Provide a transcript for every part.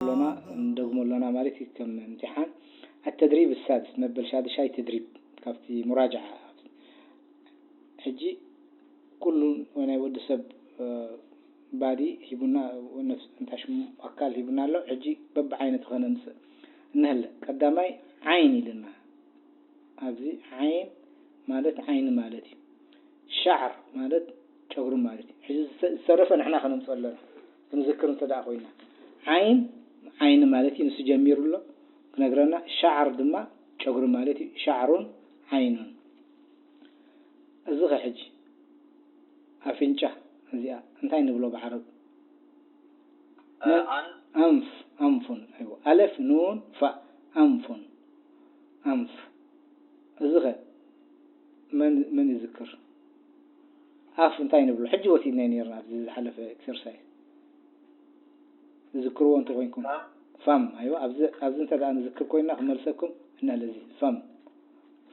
ኣሎና፣ ንደግሞ ኣሎና ማለት እዩ። ከም እምትሓን ኣተድሪብ ሳድስ መበል ሻድሻይ ተድሪብ ካብቲ ሙራጅዓ። ሕጂ ኩሉ ናይ ወዲ ሰብ ባዲ ሂቡና፣ ነፍስ እንታይ ሽሙ ኣካል ሂቡና ኣሎ። ሕጂ በብዓይነቱ ከነምፅእ እንህለ ቀዳማይ ዓይን ኢልና ኣብዚ ዓይን ማለት ዓይኒ ማለት እዩ። ሻዕር ማለት ጨጉሪ ማለት እዩ። ሕዚ ዝተረፈ ንሕና ከነምፅኦ ኣለና ክንዝክር እንተ ደኣ ኮይና። ዓይን ዓይኒ ማለት እዩ። ንሱ ጀሚሩ ኣሎ ክነግረና። ሻዕር ድማ ጨጉሪ ማለት እዩ። ሻዕሩን ዓይኑን። እዚ ኸ ሕጂ ኣፍንጫ እዚኣ እንታይ ንብሎ ብዓረብ? ኣንፍ፣ ኣንፉን። ኣይዋ ኣለፍ ኑን ፋእ ኣንፉን። ኣንፍ። እዚ ኸ መን መን ይዝክር? ኣፍ እንታይ ንብሎ? ሕጂ ወሲድናዮ ነይርና ኣብዚ ዝሓለፈ ኤክሰርሳይዝ። ዝዝክርዎ እንተኾይንኩም። ፋም። ፋም። ኣይዋ ኣብዚ ኣብዚ እንተ ደኣ ንዝክር ኮይንና ክመልሰኩም እንህለ እዚ ፋም።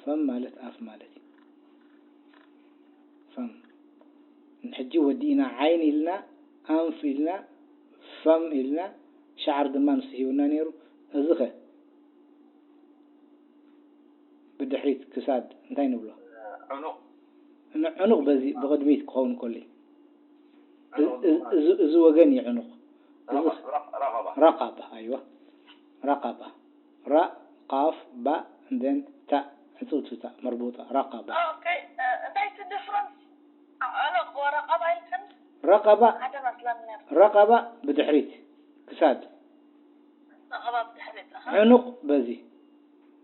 ፋም ማለት ኣፍ ማለት እዩ። ፋም። ሕጂ ወዲእና ዓይን ኢልና፣ ኣንፍ ኢልና፣ ፋም ኢልና፣ ሻዕር ድማ ንሱ ሂቡና ነይሩ። እዚ ኸ? ብድሕሪት ክሳድ እንታይ ንብሎ? ዕኑቕ። ን-፣ ዕኑቕ በዚ ብቕድሚት ክኸውን ከሎ እዩ። ዕኑቕ እዚ፣ እዚ፣ እዚ ወገን እዩ ዕኑቕ። እዚ ረቐ-፣ ረቐ-፣ ረቐባ። ረቐባ፣ ኣይዋ። ረቐባ። ራ፣ ቃፍ፣ ባ፣ እንደን ታእ፣ ዕጽውቲ ታእ፣ መርቡጣ፣ ረቐባ። ኦኬ፣ እ፣ እንታይ እቲ ዲፍረንስ? ዕ-፣ ዕኑቕ ወረቐባ ኢልክን? ረቐባ፣ ሓደ መስለኒ ነይሩ። ረቐባ ብድሕሪት ክሳድ። ረቐባ ብድሕሪት፣ ኣሃ። ዕኑቕ በዚ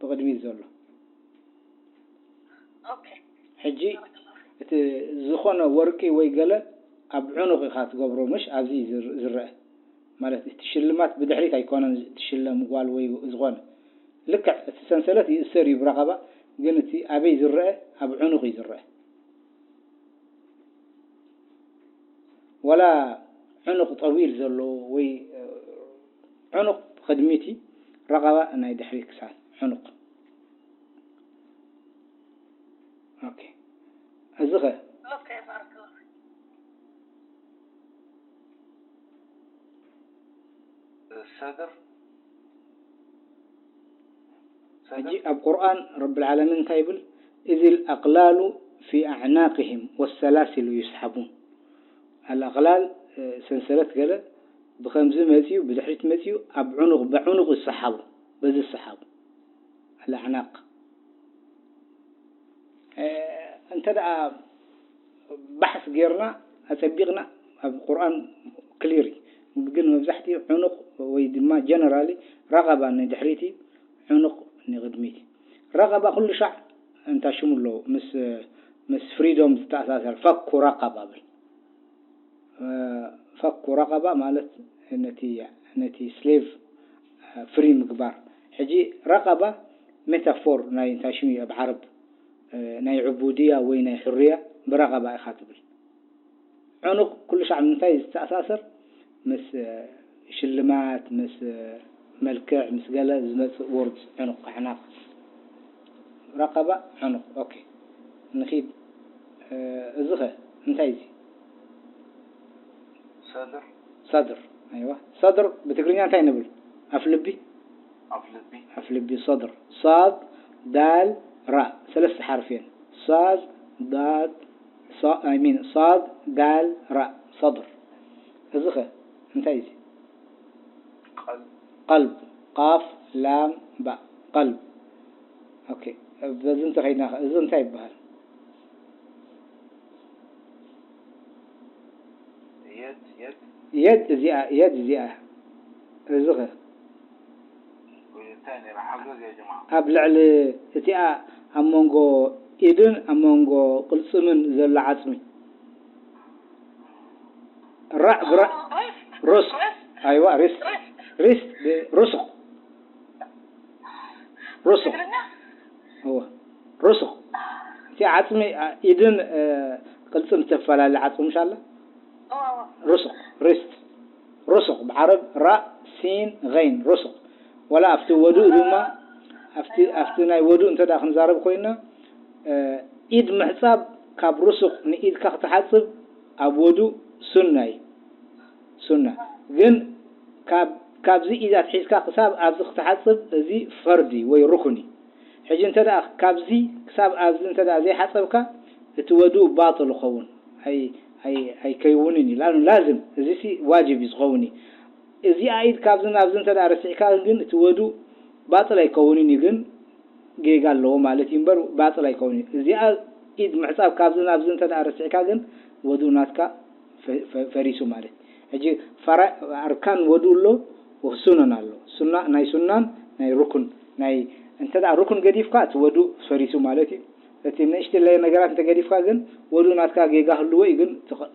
ብቕድሚት ዘሎ። ኦኬ። ሕጂ እቲ ዝኾነ ወርቂ ወይ ገለ ኣብ ዕኑቕ ኢኻ ትገብሮ፣ ምሽ ኣብዚ ዝር-፣ ዝረአ። ማለት እቲ ሽልማት ብድሕሪት ኣይኮነን ትሽለም ጓል ወይ ዝኾነ። ልክዕ እቲ ሰንሰለት ይእሰር እዩ ብረቐባ፣ ግን እቲ ኣበይ ዝረአ? ኣብ ዕኑቕ እዩ ዝረአ። ዋላ ዕኑቕ ጠዊል ዘለዎ ወይ፣ እ፣ ዕኑቕ ቅድሚቲ ረቐባ ናይ ድሕሪት ክሳድ ዕኑቕ። ኦኬ። እዚ ኸ? ኦኬ፣ ባረከላሁ ፊክ። ሰድር። ሕጂ ኣብ ቁርኣን ረብል ዓለሚን እንታይ ይብል? "ኢዝል ኣቕላሉ ፊ ኣዕናቅሂም ወሰላሲሉ ዩስሓቡን።" ኣልኣቕላል፣ እ፣ ሰንሰለት ገለ ብኸምዚ መጺኡ፣ ብድሕሪት መጺኡ፣ ኣብ ዕኑቕ፣ ብዕኑቕ ይሰሓቡ፣ በዚ ይሰሓቡ። ኣልኣዕናቅ። እ፣ እንተ ደኣ ባሕስ ጌርና፣ ኣጸቢቕና፣ ኣብ ቁርኣን ክሊር እዩ። ግን መብዛሕትኡ ዕኑቕ ወይ ድማ ጀነራሊ ረቐባ ንድሕሪት እዩ፣ ዕኑቕ ንቕድሚት እዩ። ረቐባ ኩሉ ሻዕ እንታይ ሽሙ ኣለዎ? ምስ፣ ምስ ፍሪዶም ዝተኣሳሰር ፈኩ ረቐባ ብል። እ፣ ፈኩ ረቐባ ማለት ነቲ፣ ነቲ ስሌቭ፣ እ፣ ፍሪ ምግባር። ሕጂ ረቐባ ሜታፎር ናይ እንታይ ሽሙ እዩ ኣብ ዓረብ? እ፣ ናይ ዕቡድያ ወይ ናይ ሕርያ ብረቐባ ኢኻ ትብል። ዕኑቕ ኩሉ ሻዕ ምንታይ ዝተኣሳሰር? ምስ፣ እ፣ ሽልማት፣ ምስ፣ እ፣ መልክዕ፣ ምስ ገለ ዝመጽእ ወርድ ዕኑቕ፣ ኣዕናቕ። ረቐባ ዕኑቕ። ኦኬ። ንኺድ። እ፣ እዚ ኸ እንታይ እዚ? ሰድር። ሰድር። ኣይዋ። ሰድር ብትግርኛ እንታይ ንብል? ኣፍ ልቢ? ኣፍ ልቢ። ኣፍ ልቢ፣ ሰድር። ሳድ፣ ዳል፣ ራ። ሰለስተ ሓርፍ እየን። ሳድ፣ ዳድ፣ ሳ-፣ I mean፣ ሳድ፣ ዳል፣ ራ። ሰድር። እዚ ኸ እንታይ እዩ? ቀልብ። ቀልብ። ቃፍ፣ ላም፣ ባእ። ቀልብ። ኦኬ። በዚ እንተኸይድና ኸ፣ እዚ እንታይ ይበሃል? የድ፣ የድ። የድ እዚኣ፣ የድ እዚኣ። እዚ ኸ? እንታይ ነይራ? ሓገዝ ያ ጀማዓ። ኣብ ልዕሊ እቲኣ ኣብ መንጎ ኢድን ኣብ መንጎ ቅልጽምን ዘሎ ዓጽሚ። ራእ ብራእ። ሪስክ። ሩስክ። ሪስክ። ኣይዋ፣ ሪስክ። ሪስክ። ሪስክ ብ-፣ ሩሱቕ። ሩሱቕ። ትግርኛ? እወ። ሩሱቕ። እቲ ዓጽሚ፣ አ፣ ኢድን፣ እ፣ ቅልጽም ዝተፈላለለ ዓጽሚ ምሽ ኣለ? ሩሱቕ፣ ሪስት። ሩሱቕ፣ ብዓረብ ራእ፣ ሲን፣ ገይን፣ ሩሱቕ። ወላ ኣብቲ ወዱእ ድማ፣ ኣብቲ፣ ኣብቲ ናይ ወዱእ እንተ ደኣ ክንዛረብ ኮይና፣ እ፣ ኢድ ምሕጻብ ካብ ሩሱቕ ንኢድካ ክትሓጽብ ኣብ ወዱእ ሱና እዩ። ሱና። ግን ካብ፣ ካብዚ ኢድ ኣትሒዝካ ክሳብ ኣብዚ ክትሓጽብ፣ እዚ ፈርድ እዩ ወይ ሩኩን እዩ። ሕጂ እንተ ደኣ ካብዚ ክሳብ ኣብዚ እንተ ደኣ ዘይሓጸብካ፣ እቲ ወዱእ ባጥል ይኸውን። ኣይ-፣ ኣይ-፣ ኣይከይውንን እዩ። ላኑ ላዝም፣ እዚሲ ዋጅብ እዩ ዝኸውን እዩ። እዚኣ ኢድ ካብዚ ናብዚ እንተ ደኣ ረሲዕካ ግን እቲ ወዱእ ባጥል ኣይከውንን እዩ። ግን ጌጋ ኣለዎ ማለት እዩ እምበር ባጥል ኣይከውን እዩ። እዚኣ ኢድ ምሕጻብ ካብዚ ናብዚ እንተ ደኣ ረሲዕካ ግን ወዱእ ናትካ ፈ-፣ ፈ-፣ ፈሪሱ ማለት እዩ። ሕጂ ፈራ-፣ ኣርካን ወዱእ ኣሎ፣ ወሱነን ኣሎ። ሱና፣ ናይ ሱናን ናይ ሩኩን፣ ናይ፣ እንተ ደኣ ሩኩን ገዲፍካ እቲ ወዱእ ፈሪሱ ማለት እዩ። እቲ ንእሽትለይ ነገራት እንተ ገዲፍካ ግን ወዱእ ናትካ ጌጋ ህልዎ እዩ፣ ግን ትኸ-፣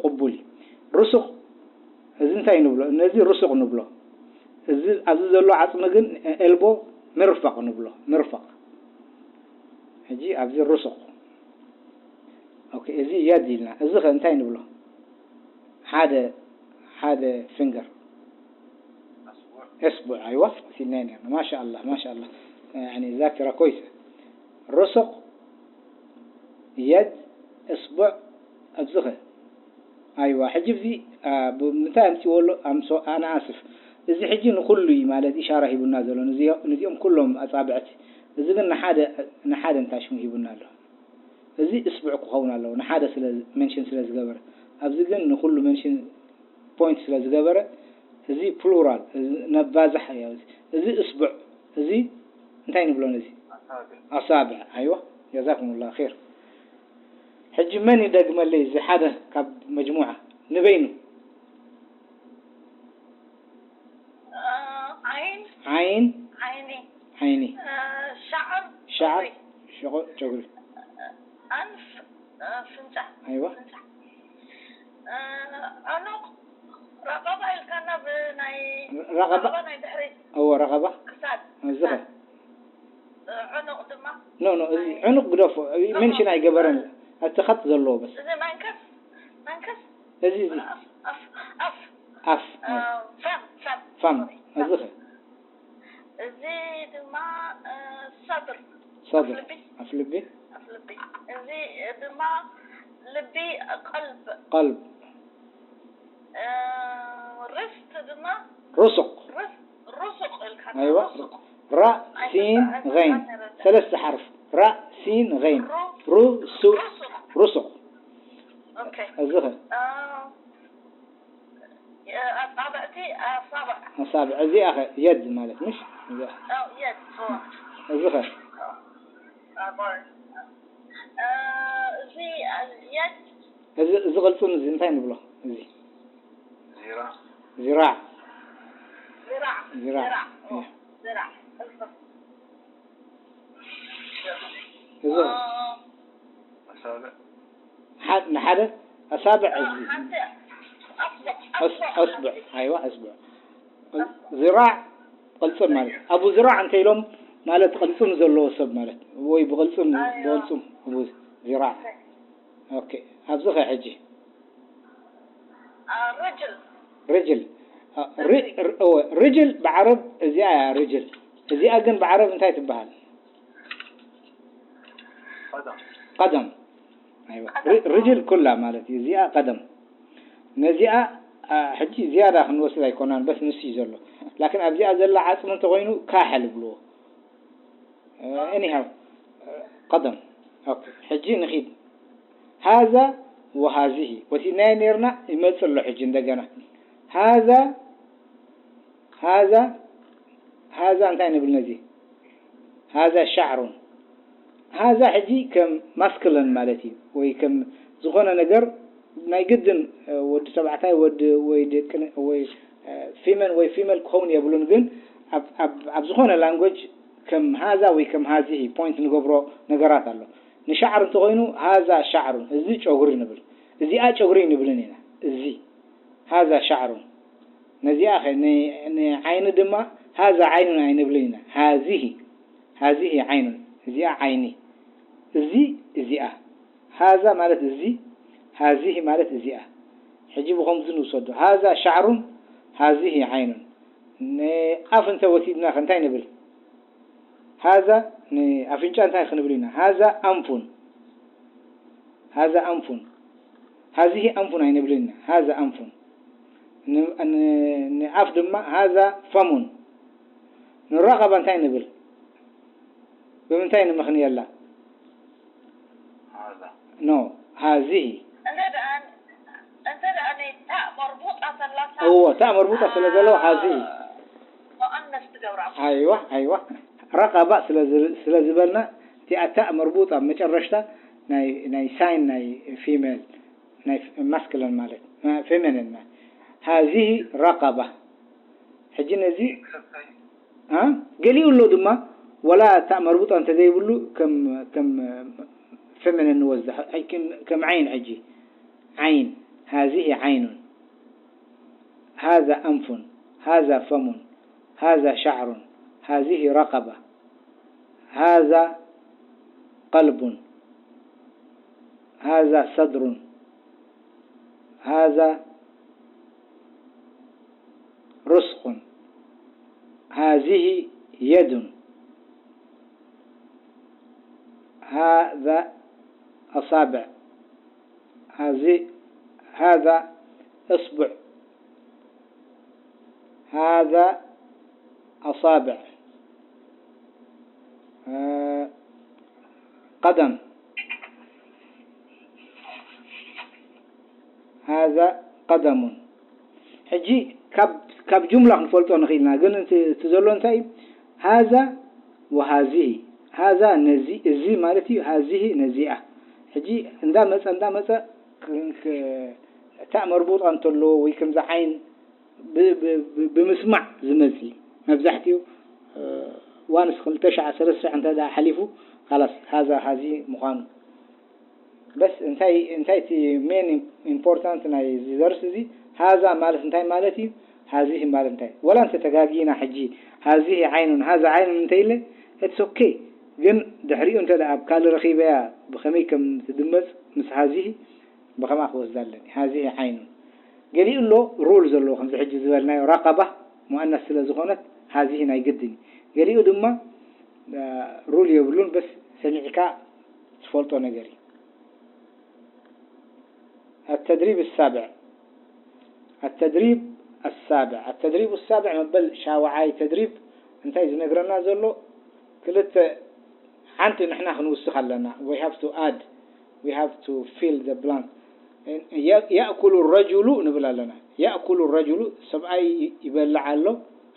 ቅቡል እዩ። ሩሱቕ፣ እዚ እንታይ ንብሎ? ነዚ ሩሱቕ ንብሎ። እዚ ኣብዚ ዘሎ ዓጽሚ ግን ኤልቦ ምርፋቕ ንብሎ፣ ምርፋቕ። ሕጂ ኣብዚ ሩሱቕ። ኦኬ፣ እዚ የድ ኢልና። እዚ ኸ እንታይ ንብሎ? ሓደ፣ ሓደ ፊንገር። እስቡዕ፣ ኣይዋ፣ ሲልና ነርና። ማሻኣላህ፣ ማሻኣላህ። ያኒ ዛኪራ ኮይሰ። ሩሱቕ፣ የድ፣ እስቡዕ፣ ኣብዚ ኸ? ኣይዋ፣ ሕጂ እዚ፣ አ፣ ብ-፣ ምንታይ ኣምጺዎ ኣሎ? ኣምሶ-፣ ኣነ ኣስፍ። እዚ ሕጂ ንኹሉ እዩ ማለት ኢሻራ ሂቡና ዘሎ። ንዚ-፣ ንዚኦም ኩሎም ኣጻብዕቲ። እዚ ግን ንሓደ፣ ንሓደ እንታይ ሽሙ ሂቡና ኣሎ? እዚ እስቡዕ ክኸውን ኣለዎ፣ ንሓደ ስለ፣ ሜንሽን ስለ ዝገበረ። ኣብዚ ግን ንኹሉ ሜንሽን ፖይንት ስለ ዝገበረ፣ እዚ ፕሉራል፣ እዚ ነባዝሕ እያ። እዚ፣ እዚ እስቡዕ፣ እዚ እንታይ ንብሎ ነዚ? ኣሳብዕ። ኣሳብዕ፣ ኣይዋ፣ ጀዛኩሙላህ ኸይር። ሕጂ መን ይደግመለይ እዚ ሓደ ካብ መጅሙዓ ንበይኑ? አ፣ ዓይን። ዓይን። ዓይኒ። ዓይኒ። አ፣ ሻዕር። ሻዕር። ጨጉሪ። ሸቆ-፣ ጨጉሪ። ኣንፍ። አ፣ ፍንጫ። ኣይዋ። ፍንጫ። አ፣ ዕኑቕ። ረቐባ ኢልካና ብናይ ረቐባ? ረቐባ ናይ ድሕሪት። እዎ፣ ረቐባ። ክሳድ። እዚ ኸ? ክሳድ። እ፣ ዕኑቕ ድማ ኖ፣ ኖ፣ እዚ ናይ ዕኑቕ ግደፎ። እዚ ኖ፣ ኖ። ሜንሽን ኣይገበረን። እቲ ኸጥ ዘለዎ በስ። እዚ መንከስ፣ መንከስ? እዚ፣ እዚ። ኣፍ፣ ኣፍ፣ ኣፍ። ኣፍ፣ እ፣ ኣፍ። ፈም፣ ፈም። ፈም። ሶሪ፣ እዚ ፈም። ኸ? እዚ ድማ፣ እ፣ ሰድር። ሰድር። ኣፍ ልቢ። ኣፍ ልቢ። ኣፍ ልቢ። እዚ ድማ ልቢ፣ ቀልብ። ቀልብ። እ፣ ርስት ድማ ሩሱቕ። ርስ-፣ ሩሱቕ ኢልካ። ኣይዋ። ሩሱቕ። ራእ፣ ሲን፣ ኣይፈልጥን፣ ገይን። ኣይፈልጥን። ሰለስተ ሓርፍ። ራእ፣ ሲን፣ ገይን። ሩ-፣ ሩሱቕ። ሩሱቕ። ሩሱቕ። ኦኬ። እዚ ኸ? እ፣ ኣጻብዕቲ ኣሳብዕ። ኣሳብዕ። እዚኣ ኸ የድ ማለት ምሽ? እዚኣ። ኦ፣ የድ። ኦ። እዚ ኸ? ኦ። ኣቦይ። እ፣ እዚ የድ። እዚ፣ እዚ ቅልጽም እዚ እንታይ ንብሎ? እዚ። ዚራዕ። ዚራዕ። ዚራዕ። ዚራዕ። ዚራዕ። ኦ፣ ያ። ዚራዕ። እዚ። ኦ። ኣሳብዕ። ሓ-፣ ንሓደ ኣሳብዕ ኦ፣ እዚ። ሓንቲ ኣስቡዕ፣ ኣስ-፣ ኣስቡዕ ኣስቡዕ። ማለት። ኣይዋ፣ ኣስቡዕ። ዚራዕ ቅልጽም ማለት። ኣቡ ዚራዕ እንተ ኢሎም ማለት ቅልጽም ዘለዎ ሰብ ማለት። ወይ ብቅልጽም፣ ኣይዋ። ብቅልጽም ኣቡ ዚራዕ። ኦኬ። ኦኬ። ኣብዚ ኸ ሕጂ? አ፣ ርጅል። ርጅል። አ፣ ር-፣ ር-፣ እወ፣ ርጅል ብዓረብ እዚኣ እያ ርጅል። እዚኣ ግን ብዓረብ እንታይ ትበሃል? ቀደም። ቀደም። ኣይዋ። ቀደም። ር-፣ ርጅል ኩላ ማለት እዩ። እዚኣ ቀደም። ነዚኣ፣ አ፣ ሕጂ ዝያዳ ክንወስድ ኣይኮናን፣ በስ ንሱ እዩ ዘሎ። ላኪን ኣብዚኣ ዘላ ዓጽሚ እንተኾይኑ ካሕል ይብልዎ። እ፣ ኤኒሃው፣ እ፣ ቀደም። ኦኬ፣ ሕጂ ንኺድ። ሃዛ ወሃዚሂ ወሲድናዮ ኔርና፣ ይመጽእ ኣሎ ሕጂ እንደገና። ሃዛ፣ ሃዛ፣ ሃዛ እንታይ ንብል ነዚ? ሃዛ ሻዕሩን። ሃዛ ሕጂ ከም ማስክለን ማለት እዩ፣ ወይ ከም ዝኾነ ነገር ናይ ግድን፣ እ፣ ወዲ ተባዕታይ ወዲ ወይ ደቂ ነ-፣ ወይ፣ እ፣ ፊመን ወይ ፊመል ክኸውን የብሉን፣ ግን ኣብ፣ ኣብ፣ ኣብ ዝኾነ ላንጎጅ ከም ሃዛ ወይ ከም ሃዚሂ ፖይንት ንገብሮ ነገራት ኣሎ። ንሻዕር እንተኾይኑ ሃዛ ሻዕሩን፣ እዚ ጨጉሪ ንብል። እዚኣ ጨጉሪ ንብልን ኢና። እዚ ሃዛ ሻዕሩን። ነዚኣ ኸ ን-፣ ንዓይኒ ድማ ሃዛ ዓይኑን ኣይንብልን ኢና። ሃዚሂ፣ ሃዚሂ ዓይኑን። እዚኣ ዓይኒ። እዚ፣ እዚኣ። ሃዛ ማለት እዚ፣ ሃዚህ ማለት እዚኣ። ሕጂ ብኸምዚ ንውሰዶ። ሃዛ ሻዕሩን ሃዚህ ዓይኑን። ንኣፍ እንተ ወሲድና ከ እንታይ ንብል? ሃዛ ንኣፍንጫ እንታይ ክንብል ኢና? ሃዛ ኣንፉን። ሃዛ ኣንፉን። ሃዚህ ኣንፉን ኣይንብልን ኢና። ሃዛ ኣንፉን። ን-፣ ን-፣ ንኣፍ ድማ ሃዛ ፈሙን። ንረቐባ እንታይ ንብል? ብምንታይ ንምኽንየላ? ሃዛ። ኖ፣ ሃዚህ። እንተ ደኣ፣ እንተ ደኣ ናይ ታእ መርቡጣ ተላታ፣ እዎ፣ ታእ መርቡጣ ስለ ዘለዎ ሃዚህ። መቐነስ ትገብራ። ኣይዋ፣ ኣይዋ። ረቐባ ስለ ዝ-፣ ስለ ዝበልና፣ እቲኣ ታእ መርቡጣ ኣብ መጨረሽታ ናይ፣ ናይ ሳይን ናይ ፊሜል፣ ናይ ፍ-፣ ማስክለን ማለት፣ ማ-፣ ፌሜኒን ማለት። ሃዚህ ረቐባ። ሕጂ ነዚ፣ አ? ገሊኡ ኣሎ ድማ፣ ወላ ታእ መርቡጣ እንተዘይብሉ፣ ከም፣ ከም ፌሜኒን ንወስዳ። ሕጂ ከም፣ ከም ዓይን ሕጂ። ዓይን። ሃዚህ ዓይኑን። ሃዛ ኣንፉን። ሃዛ ፈሙን። ሃዛ ሻዕሩን። ሃዚህ ረቐባ። ሃዛ ቀልቡን። ሃዛ ሰድሩን። ሃዛ ሩስቁን። ሃዚህ የዱን። ሃዛ ኣሳብዕ። ሃዚ-፣ ሃዛ እስቡዕ። ሃዛ ኣሳብዕ። እ፣ ቀደም። ሃዛ ቀደሙን። ሕጂ ካብ፣ ካብ ጁምላ ክንፈልጦ ንኽእል ኢና፣ ግን እቲ፣ እቲ ዘሎ እንታይ እዩ? ሃዛ ወሃዚህ። ሃዛ ነዚ፣ እዚ ማለት እዩ፣ ሃዚህ ነዚኣ። ሕጂ እንዳመጸ፣ እንዳመጸ ክ-፣ ክ-፣ ታእ መርቡጣ እንተሎ ወይ ከምዚ ዓይን ብ-፣ ብ-፣ ብ-፣ ብምስማዕ ዝመጽእ መብዛሕትኡ፣ እ፣ ዋንስ ክልተ ሻዕ ሰለስተ ሻዕ እንተ ደኣ ሓሊፉ፣ ካላስ ሃዛ ሃዚ ምዃኑ። በስ እንታይ፣ እንታይ እቲ ሜን ኢም-፣ ኢምፖርታንት ናይ እዚ ደርሲ እዚ፣ ሃዛ ማለት እንታይ ማለት እዩ? ሃዚህ ማለት እንታይ? ወላ እንተ ተጋጊና ሕጂ፣ ሃዚህ ዓይኑን ሃዛ ዓይኑን እንተ ኢለ፣ it's okay። ግን ድሕሪኡ እንተ ደኣ ኣብ ካልእ ረኺበያ ብኸመይ ከም ትድመጽ ምስ ሃዚህ ብኸምኣ ክወስዳ ኣለኒ። ሃዚህ ዓይኑን። ገሊኡ ኣሎ ሩል ዘለዎ፣ ከምዚ ሕጂ ዝበልናዮ ረቐባ ሙኣነስ ስለ ዝኾነት ሃዚህ ናይ ግድን እዩ። ገሊኡ ድማ፣ እ፣ ሩል የብሉን፣ በስ ሰሚዕካ ትፈልጦ ነገር እዩ። التدريب السابع. التدريب السابع. التدريب السابع መበል ሻውዓይ ተድሪብ እንታይ ዝነግረና ዘሎ? ክልተ፣ ሓንቲ ንሕና ክንውስኽ ኣለና። We have to add, we have to fill the blank. የ-፣ يأكل الرجل ንብል ኣለና። يأكل الرجل፣ ሰብኣይ ይበልዕ ኣሎ።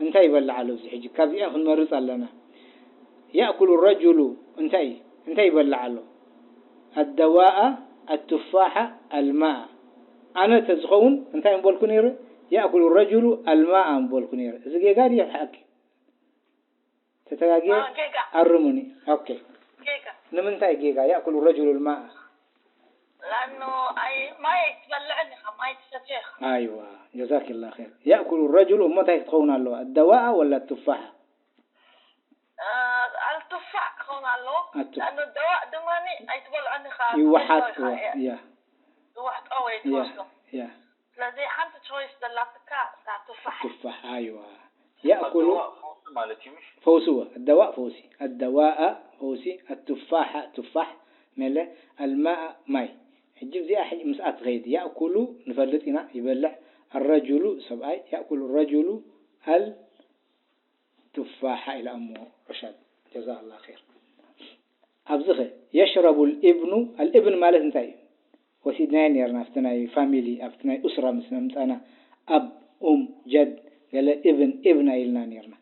እንታይ ይበልዕ ኣሎ? እዚ ሕጂ ካብዚኣ ክንመርጽ ኣለና። يأكل الرجل እንታይ፣ እንታይ ይበልዕ ኣሎ? الدواء، التفاحة، الماء። ኣነ ተዝኸውን እንታይ ምበልኩ ነይረ? يأكل الرجل الماء ምበልኩ ነይረ። እዚ ጌጋ ድዩ ሓቂ? ተተጋግየ ኣዎ፣ ጌጋ። ኣርሙኒ። ኦኬ። ጌጋ። ንምንታይ ጌጋ? يأكل الرجل الماء. لأنه أي ما يتبلعني، ما يتفتح. ኣይዋ፣ ጀዛኪላ ኸይር። يأكل الرجل እሞ እንታይ ክትኸውን ኣለዋ? الدواء ولا التفاحة؟ አ፣ التفاح ክኸውን ኣለዎ። ኣቱ-፣ لأنه الدواء ድማ ኣይትበልዖኒ ኻ-፣ ይወሓጥ፣ ኣይትበልዖ-፣ እወ፣ ያ። ዝወሕጦ ወይ ያ፣ ትወስዶ። ያ። ስለዚ ሓንቲ ቾይስ ዘላትካ እታ ቱፋሕ። ቱፋሕ፣ ኣይዋ። يأكل الدواء ፈውሲ ማለት እዩ፣ ምሽ? ፈውሲ፣ እወ። الدواء ፈውሲ። الدواء ፈውሲ። التفاحة ቱፋሕ፣ መለ። الماء ማይ። ሕጂ እዚኣ ሕጂ ምስኣ ትኸይድ። يأكل ንፈልጥ ኢና፣ ይበልዕ። الرجل ሰብኣይ። يأكل الرجل ال ቱፋሓ ኢላ እሞ ዑሻድ። ጀዛከላህ ኸይር። ኣብዚ ኸ የሽረቡ ልእብኑ፣ ኣልእብን ማለት እንታይ እዩ? ወሲድናዮ ነይርና ኣብቲ ናይ ፋሚሊ፣ ኣብቲ ናይ ኡስራ ምስ ኣምጻና፣ ኣብ፣ ኡም፣ ጀድ፣ ገለ እብን፣ እብና ኢልና ነይርና።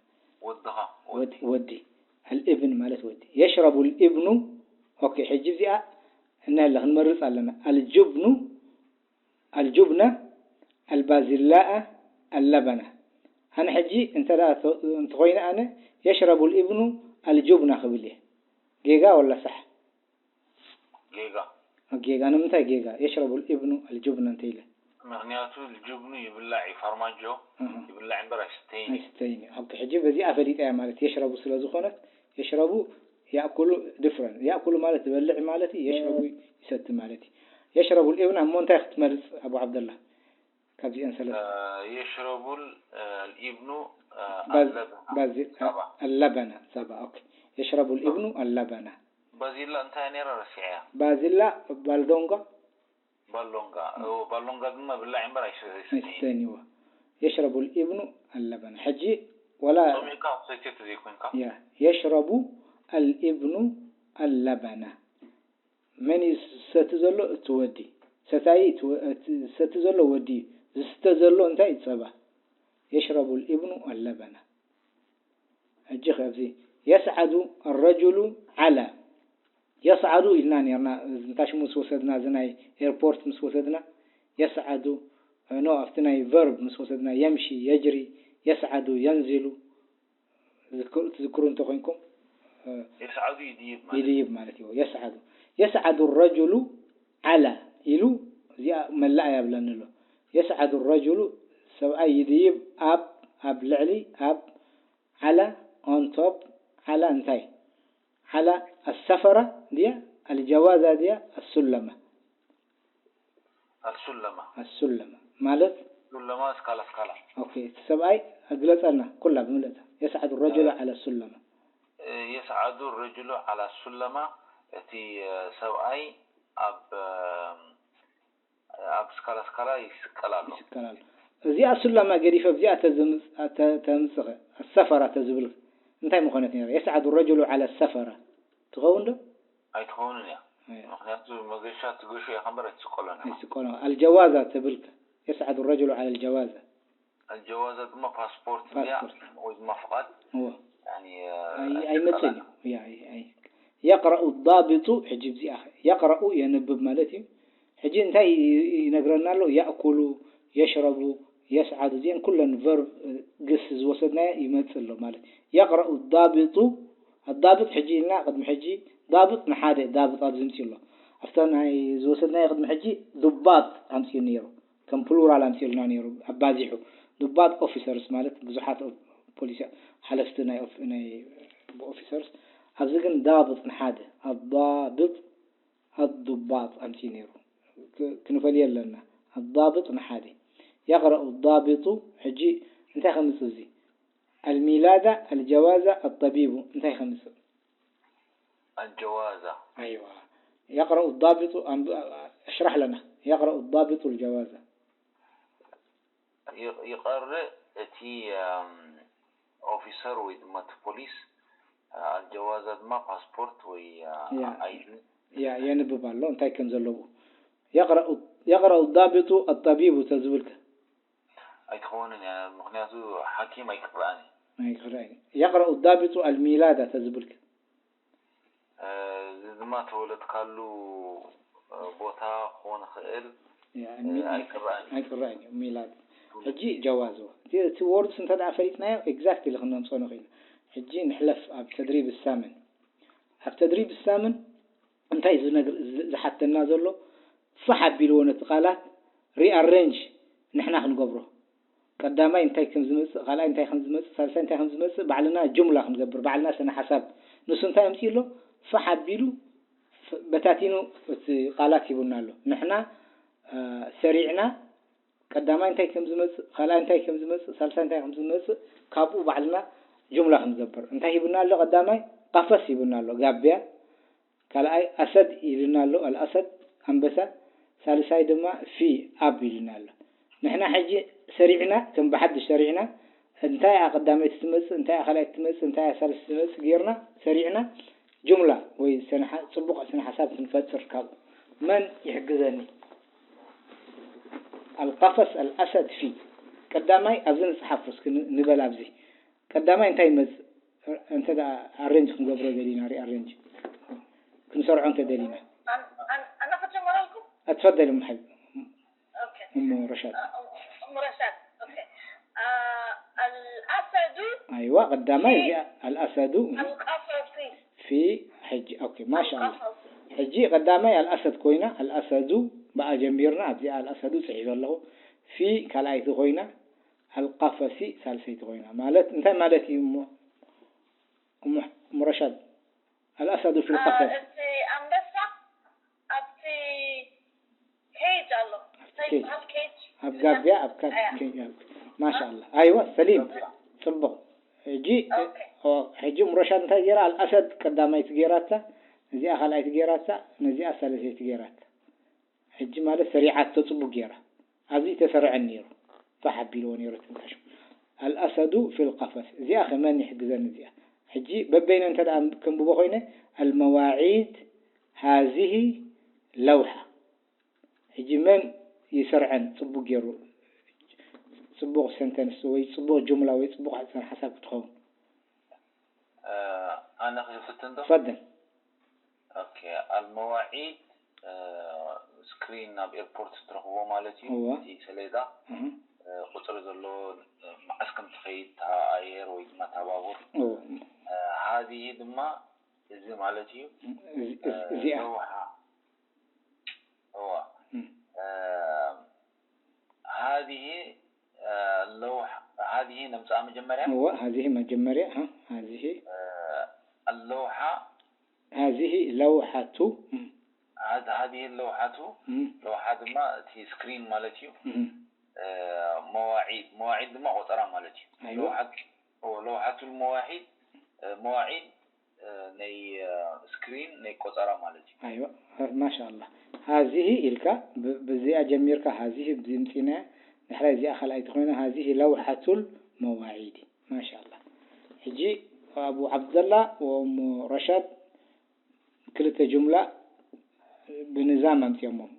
ወድኻ፣ ወዲ፣ ወዲ። ወዲ። ኣልእብን ማለት ወዲ። የሽረቡ ልእብኑ፣ ኦኬ፣ ሕጂ እዚኣ እነለ ክንመርጽ ኣለና። ኣልጁብኑ፣ ኣልጁብነ፣ ኣልባዚላኣ፣ ኣለበነ። ኣነ ሕጂ እንተ ደኣ ተ-፣ እንተኾይነ ኣነ የሽረቡ ልእብኑ ኣልጁብነ ክብል እየ። ጌጋ ወላ ሳሕ? ጌጋ። ጌጋ። ንምንታይ ጌጋ? የሽረቡ ልእብኑ ኣልጁብነ እንተ ኢለ። ምኽንያቱ ልጁብኑ ይብላዕ እዩ፣ ፋርማጆ እህ። ይብላዕ እምበር ኣይስተይን እዩ። ኣይስተይን እዩ። ኦኬ፣ ሕጂ በዚኣ ፈሊጠያ ማለት የሽረቡ ስለ ዝኾነት የሽረቡ يأكل different. يأكل ማለት ዝበልዕ ማለት እዩ። يشرب ይሰቲ ማለት እዩ። يشرب الابن እሞ እንታይ ክትመርጽ ኣቡ ዓብደላ? ካብዚአን ሰለስተ። يشرب الابن اللبن. اللبن. صبا. اوكي. يشرب الابن اللبن. ባዚላ እንታይ ነይራ ረሲዐያ? ባዚላ ባልዶንጋ። ባሎንጋ። ባሎንጋ ድማ ብላዕ እምበር ኣይሰተይን። ኣይስተን ይዋ። يشرب الابن اللبن. ሕጂ ወላ ሰሚዕካ ሰይተት ዘይኮንካ። يا يشرب الابن اللبن. መን እዩ ዝሰቲ ዘሎ? እቲ ወዲ። ሰታይ እቲ ወ- እቲ ዝሰቲ ዘሎ ወዲ እዩ። ዝስተ ዘሎ እንታይ እዩ? ጸባ። يشرب الابن اللبن. ሕጂ ኣብዚ يصعد الرجل على يصعد ኢልና ነርና። እንታይ ሽሙ ምስ ወሰድና፣ እዚ ናይ ኤርፖርት ምስ ወሰድና يصعد ኖ ኣብቲ ናይ verb ምስ ወሰድና يمشي يجري يصعد ينزل ትዝክሩ እንተኾይንኩም يصعد ይድይብ ማለት ይድይብ ማለት እዩ። يصعد يصعد الرجل على ኢሉ እዚኣ መላእ ያብለኒ ኣሎ። يصعد الرجل ሰብኣይ ይድይብ ኣብ ኣብ ልዕሊ ኣብ على on top على እንታይ على السفرة ድያ الجوازة ድያ السلمة السلمة السلمة ማለት سلمة እስካላ እስካላ ኦኬ እቲ ሰብኣይ ግለጸልና ኩላ ብምልእታ يصعد الرجل على السلمة يصعد الرجل على السلمة እቲ ሰብኣይ ኣብ ኣብ ስካላ ስካላ ይስቀል ኣሎ። ይስቀል ኣሎ። እዚኣ ሱላማ ገዲፈ ኣብዚኣ ተምፅኸ ኣሰፈራ ተዝብል እንታይ ምኾነት ነይራ? يصعد الرجل على السفرة ትኸውን ዶ? ኣይትኸውንን እያ። ምክንያቱ መገሻ ትገሾ ኢኻ እምበር ኣይትስቀሎን ኢኻ። ኣይስቀሎ። الجوازة ተብልከ يصعد الرجل على الجوازة الجوازة ድማ ፓስፖርት እያ ወይ ድማ ፍቓድ እዎ። ያኒ ኣይመፅን እዩ። ያ ኣይ ኣይ يقرأ الضابط ሕጂ እዚኣ يقرأ የንብብ ማለት እዩ። ሕጂ እንታይ ይነግረና ኣሎ? يأكل يشرب يصعد እዚአን ኩለን verb ግስ ዝወሰድናዮ ይመፅእ ኣሎ ማለት እዩ። يقرأ الضابط الضابط ሕጂ ኢልና ቅድሚ ሕጂ ضابط ንሓደ ضابط ኣብዚ ምፅኡ ኣሎ። ኣብታ ናይ ዝወሰድናዮ ቅድሚ ሕጂ ضباط ኣምፅኡ ነይሩ። ከም plural ኣምፅኡልና ነይሩ ኣባዚሑ ضباط officers ማለት ብዙሓት ፖሊስ ሓለፍቲ ናይ ናይ officers ኣብዚ ግን ضابط ንሓደ الضابط الضباط ኣምፅኡ ነይሩ። ክንፈልዮ ኣለና። الضابط ንሓደ يقرأ الضابط ሕጂ እንታይ ከምፅእ እዚ الميلاد الجواز الطبيب እንታይ ከምፅእ الجواز أيوة يقرأ الضابط اشرح لنا يقرأ الضابط الجواز ይቐርእ እቲ officer ወይ ድማ እቲ ፖሊስ الجواز ድማ ፓስፖርት ወይ ID ያ የንብብ ኣሎ እንታይ ከም ዘለዎ يقرأ يقرأ الضابط الطبيب ተዝብልከ ኣይትኸውንን እያ ምክንያቱ ሓኪም ኣይቅረኣን እዩ ኣይቅረኣን يقرأ الضابط الميلاد ተዝብልከ እዚ ድማ ተወለድካሉ ቦታ ክኾን ይኽእል ኣይቅረኣን እዩ ኣይቅረኣን እዩ ሚላድ ሕጂ ጀዋዝ እቲ ወርድስ እንተ ደኣ ፈሊጥናዮ exactly ክነምፅኦ ንኽእል ሕጂ ንሕለፍ ኣብ ተድሪብ ሳምን ኣብ ተድሪብ ሳምን እንታይ ዝነግር ዝሓተና ዘሎ ፋሕ ኣቢልዎ ነቲ ቃላት rearrange ንሕና ክንገብሮ ቀዳማይ እንታይ ከም ዝመፅእ ካልኣይ እንታይ ከም ዝመፅእ ሳልሳይ እንታይ ከም ዝመፅእ ባዕልና ጅምላ ክንገብር ባዕልና ስነ ሓሳብ ንሱ እንታይ ኣምፅኡ ኣሎ ፋሕ ኣቢሉ በታቲኑ እቲ ቃላት ሂቡና ኣሎ ንሕና ሰሪዕና ቀዳማይ እንታይ ከም ዝመፅእ ካልኣይ እንታይ ከም ዝመፅእ ሳልሳይ እንታይ ከም ዝመፅእ ካብኡ ባዕልና ጅምላ ክንገብር እንታይ ሂቡና ኣሎ ቀዳማይ قفص ሂቡና ኣሎ ጋብያ ካልኣይ ኣሰድ ኢሉና ኣሎ ኣልኣሰድ ኣንበሳ ሳልሳይ ድማ ፊ ኣብ ኢሉና ኣሎ ንሕና ሕጂ ሰሪዕና ከም ብሓድሽ ሰሪዕና እንታይ እያ ቀዳመይቲ ትመፅእ እንታይ እያ ካልኣይቲ ትመፅእ እንታይ እያ ሳልስቲ ትመፅእ ጌርና ሰሪዕና ጅምላ ወይ ጽቡቕ ስነ ሓሳብ ክንፈጥር ካብኡ መን ይሕግዘኒ القفص الأسد في ቀዳማይ ኣብዚ ንፅሓፎ እስኪ ንበል ኣብዚ ቀዳማይ እንታይ ይመፅእ እንተ ኣሬንጅ ክንገብሮ ደሊና ሪኣሬንጅ ክንሰርዖ እንተ ደሊና أتفضل أم حبيب أم رشاد الأسد أيوة ቀዳማይ እዚኣ الأسد القفص في ሕጂ ኦኬ ما شاء الله ሕጂ ቀዳማይ الأسد ኮይና الأسد ብኣ ጀሚርና ኣብዚኣ الأسد ፅሒፈ ኣለኹ في ካልኣይቲ ኮይና القفص ሳልሰይቲ ኮይና ማለት እንታይ ማለት እዩ እሞ እሞ ረሻድ الأسد في القفص. እቲ ኣንበሳ ኣብቲ ኬጅ ኣሎ። እንታይ ይበሃል? ኬጅ ኣብ ጋቢያ ኣብ ካ ኬጅ ኣብ ማሻ ኣላ። ኣይዋ ሰሊም ጽቡቕ። ሕጂ ሕጂ እም ረሻድ እንታይ ገይራ? ኣልኣሰድ ቀዳማይቲ ገይራታ፣ ነዚኣ ካልኣይቲ ገይራታ፣ ነዚኣ ሳልሰይቲ ገይራታ። ሕጂ ማለት ሰሪዓቶ ጽቡቕ ገይራ። ኣብዚ ተሰርዐን ነይሩ። ፋሕ ኣቢልዎ ነይሩ ትንካሹ። ኣልኣሰዱ ፊል ቀፈስ። እዚኣ ከመን ይሕግዘን እዚኣ። ሕጂ በበይነ እንተ ደኣ ከንብቦ ኮይነ ኣልመዋዒድ ሃዚሂ ለውሓ። ሕጂ መን ይሰርዐን ጽቡቕ ገይሩ? ጽቡቕ ሰንተንስ ወይ ጽቡቕ ጁምላ ወይ ጽቡቕ ሓሳብ ክትኸውን። ኣነ ክፍትን ዶ? ፈደል። ኦኬ ኣልመዋዒድ ስክሪን ኣብ ኤርፖርት ትረኽቦ ማለት እዩ። እቲ ሰሌዳ ቁፅሪ ዘለዎ መዓስ ከም ትኸይድ እታ ኣየር ወይ ድማ እታ ባቡር። ሃዚህ ድማ እዚ ማለት እዩ። እዚኣ ለውሓ እዋ ሃዚህ ለውሓ ሃዚህ ነምፅኣ መጀመርያ እዋ ሃዚህ መጀመርያ ሃዚህ ኣለውሓ ሃዚህ ለውሓቱ ሃዚህ ለውሓቱ ለውሓ ድማ እቲ ስክሪን ማለት እዩ። መዋዒድ መዋዒድ ድማ ቆፀራ ማለት እዩ። ለውሓቱ መዋዒድ መዋዒድ ናይ ስክሪን ናይ ቆፀራ ማለት እዩ። ኣይዋ ማሻ ኣላህ ሃዚህ ኢልካ ብዚኣ ጀሚርካ ሃዚህ ብዚ ምፂናያ ድሕራይ እዚኣ ካልኣይቲ ኮይና ሃዚህ ለውሓቱል መዋዒድ ማሻ ኣላህ። ሕጂ ኣቡ ዓብደላ ወእሙ ረሻድ ክልተ ጁምላ ብንዛም ኣምፅኦሞም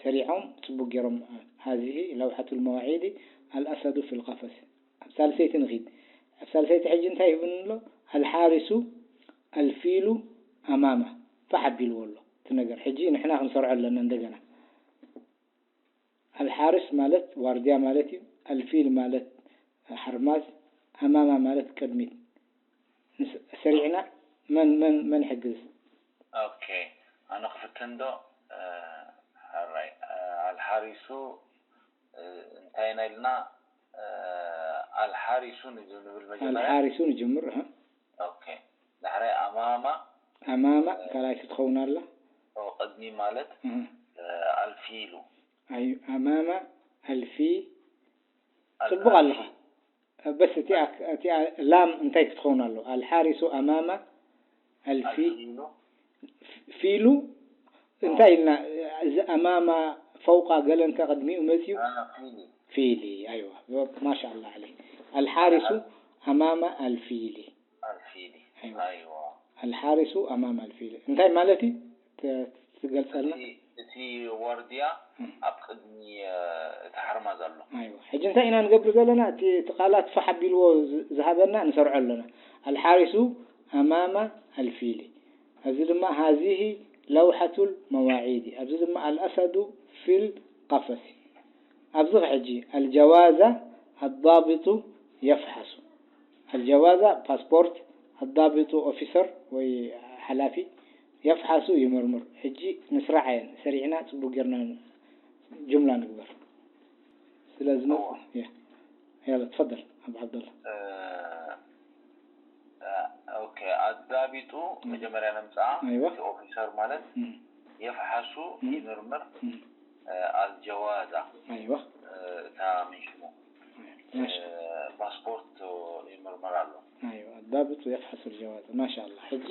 ሰሪዖም ፅቡቅ ገይሮም ሃዚህ ለውሓቱል መዋዒድ ኣልኣሰዱ ፊል ቀፈስ ኣብ ሳልሰይቲ ንኺድ። ኣብ ሳልሰይቲ ሕጂ እንታይ ይህብኒ ኣሎ? ኣልሓሪሱ ኣልፊሉ ኣማማ ፋሕ ኣቢልዎ ኣሎ እቲ ነገር። ሕጂ ንሕና ክንሰርዖ ኣለና እንደገና። ኣልሓርስ ማለት ዋርድያ ማለት እዩ። ኣልፊል ማለት ሓርማዝ፣ ኣማማ ማለት ቅድሚት። ሰሪዕና መን መን መን ይሕግዝ? ኦኬ ኣነ ክፍትን ዶ? ሕራይ ኣልሓሪሱ እንታይ ኢና ኢልና ኣልሓሪሱ ንብል መጀመርያ ኣልሓሪሱ ንጅምር። ኦኬ ዳሕራይ ኣማማ ኣማማ ካልኣይቲ ትኸውን ኣላ። ቅድሚ ማለት ኣልፊ ኢሉ ኣማማ ኣልፊ ጽቡቕ ኣለኻ። በስ እቲኣ እቲኣ ላም እንታይ ክትኸውን ኣሎ? ኣልሓሪሱ ኣማማ ኣልፊ ፊሉ እንታይ ኢልና እዚ ኣማማ ፈውቃ ገለ እንተ ቅድሚኡ መፅዩ ፊሊ ኣይዋ ማሻ ኣላ ዓለይ ኣልሓሪሱ ኣማማ ኣልፊሊ ኣልፊሊ ኣይዋ ኣይዋ ኣልሓሪሱ ኣማማ ኣልፊሊ እንታይ ማለት እዩ? ትገልፀልና። እቲ ዋርድያ ኣብ ቅድሚ እቲ ሓርማዝ ኣሎ። ኣይዋ ሕጂ እንታይ ኢና ንገብር ዘለና? እቲ እቲ ቃላት ፋሕ ኣቢልዎ ዝሃበና ንሰርዖ ኣለና። ኣልሓሪሱ ኣማማ ኣልፊሊ ኣብዚ ድማ ሃዚህ ለውሐቱል መዋዒዲ ኣብዚ ድማ ኣልኣሰዱ ፊል ቀፈሲ ኣብዚ ሕጂ ኣልጀዋዛ ኣዳቢጡ የፍሐሱ ኣልጀዋዛ ፓስፖርት ኣዳቢጡ ኦፊሰር ወይ ሓላፊ የፍሐሱ ይምርምር። ሕጂ ንስራዕ እየን ሰሪዕና ፅቡቅ ጌርና ጅምላ ንግበር። ስለዚ መፅእ እያ። ያላ ትፈደል ኣብ ዓብደላ። ኦኬ ኣዳቢጡ መጀመርያ ነምፅኣ ኣይዋ። እቲ ኦፊሰር ማለት የፍሐሱ ይምርምር ኣልጀዋዛ ኣይዋ እታ ምን ሽሙ ማሽ ፓስፖርት ይምርመር ኣሎ። ኣይዋ ኣዳቢጡ የፍሐሱ ኣልጀዋዛ ማሻ ኣላ። ሕጂ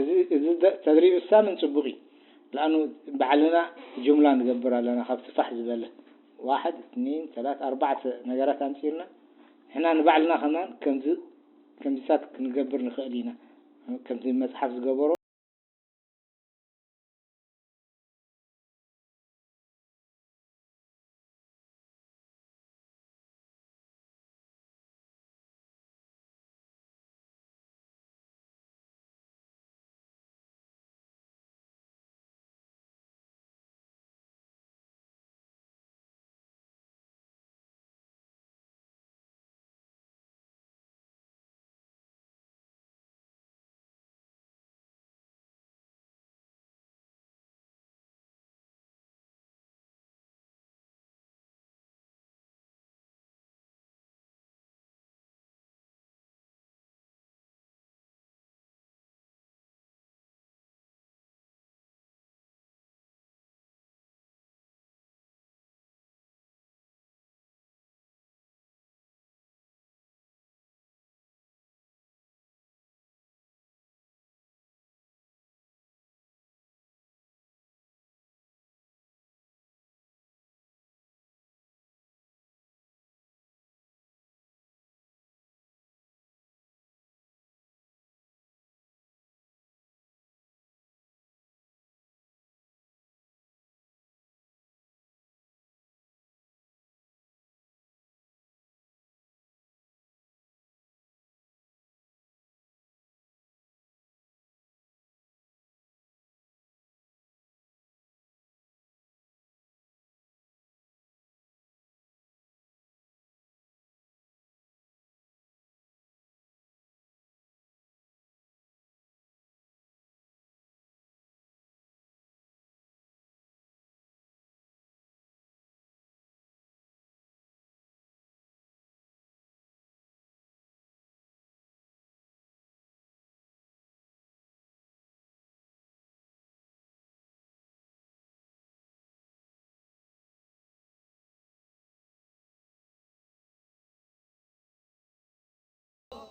እዚ እዚ ተድሪብ ሳምን ፅቡቅ እዩ። ለኣኑ ባዕልና ጅምላ ንገብር ኣለና ካብቲ ፋሕ ዝበለ ዋሕድ እትኒን ሰላት ኣርባዕተ ነገራት ኣምፂእና ንሕና ንባዕልና ከማን ከምዚ ከምዚታት ክንገብር ንኽእል ኢና። ከምዚ መፅሓፍ ዝገበሮ